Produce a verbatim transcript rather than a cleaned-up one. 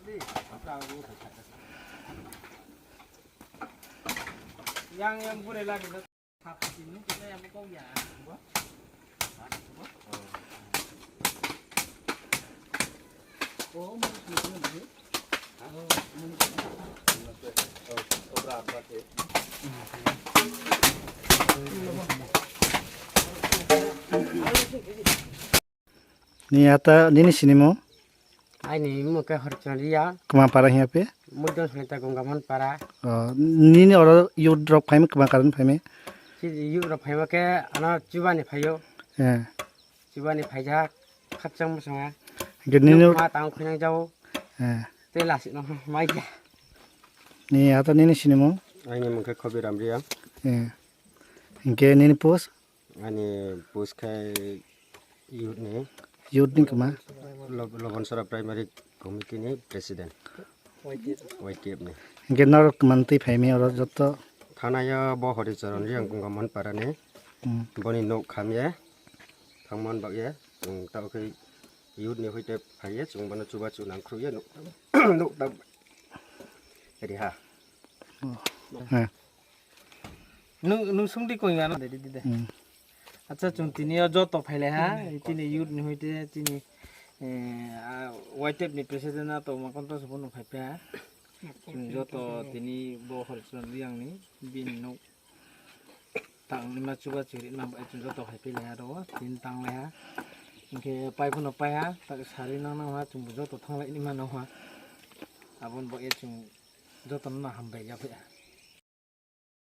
Yang yang bure lagi. Ni ata nini sinimo? Aini mung khe Horchon Riya. Kwma para hiya pe? Mudon Sanita Gungamon para. Oh, nini oro youth rok phaima kwma karon phaima? Si youth rok phaima khe ano chubani phaio. Eh. Chubani phaijak khakchang bwsanga. Hingke nini ma tang khuinang jao. Eh. Te lasi no mai ya. Ni ata nini sinimo? Aini mung khe Khobi Ramriya. Eh. Hingke nini post? Ani post khai youth ni. Youth ni kwma? Lob-, Lobonsora Primary Committee ni President. Y T F ni. Hingke norok kwma twi phaimi oro joto? Thanayo bo Horicharan Riyang Gungamon para ni. Hmm. Boni nok khamye thangmon bagye. Chwng tao khe youth ni hoite phaiye, chwng bono chubachu nang khruye nuk, nuk ta riha. Oh. Eh. Nung, nung sungdi koi ano de, de, de. Hmm. Acha, chwng tini o joto phailai ha, tini youth ni hoite, tini, eh, a, Y T F ni president na tongma konto se bono phaipa ha. Chwng joto tini bo Horicharan Riyang ni, bini nok tang ni ma chuba chiri ma bai chwng joto phaipai lai ha ro, tini tang lai ha. Hingke pai phano pai ha, tak sari nang nang ha, chwng bo joto thang lai ni ma nang ha. Aboni bo e chwng joto no hambai ya phai ha.